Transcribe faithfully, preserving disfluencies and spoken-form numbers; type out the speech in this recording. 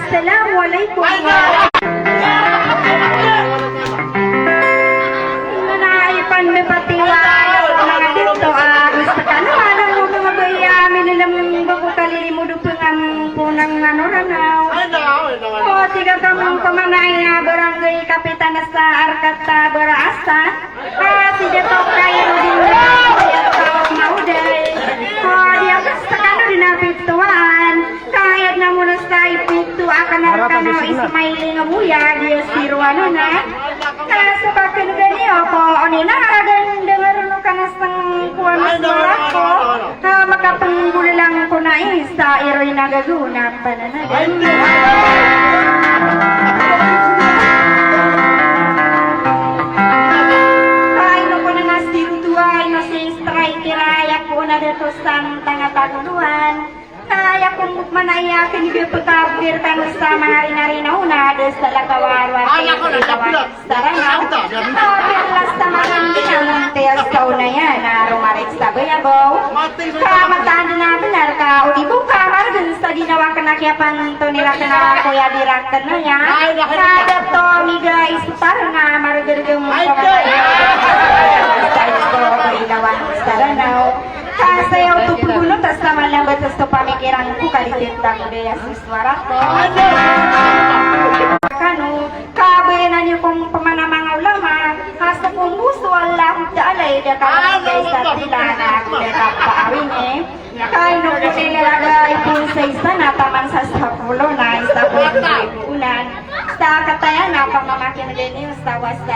Assalamu alaikum. Mana ipan me patiwa, mana dito, a, gusto ka na, mana mo mga baya, minilem ko kalilimudu pengampunan ano Ranau. O, tiga kamang pamanaya barangay kapitan sa Arkata Baraasa. A, si Dato Khairudin Mauday. O, diya ka sa kano din a pituan. Kayad na muna sa ipitu akan na kano Ismail nga buya, diya si Ruanana. Ka sa baken gani ako, o ni na aragan dengar no kana sang kuan sa ako. A, makapengguli lang ko na isa, iroy na gaguna. Pananagan. Ay, no ko na nga si Rutuay, no si Strike, kira, aya ko na dito sa tanga taguluan. Aya ko manaya, kini ga pekabir kan sa mga rinarinaw na, dito sa lakawaru, ate, lakawaru. Saranaw. Kapirlas sa marang dinamang tiyas sa unaya na rumarik sa bayabaw. Kamataan din na benar ka, o di buka, margen sa ginawa kena kiyapan to nira kena kuya dirak kena ya. Kada to miga istar na margen gem. Sa ito, ginawa Saranaw. Ka sayaw to pagulong tas sa malambat tas to pamikiran ko, kalitin tang daya si suara ko. Kanu, kabayanan niyo kong pamanamang ulama, hasta kong buso Allah Ta'ala, ida ka sa tila na, ida ka paawin e. Kaino ko nilalaga ipon sa isa na taman sa sapulo na, isa ko ipunan. Sa kataya na pamamakin din yung sa wasa.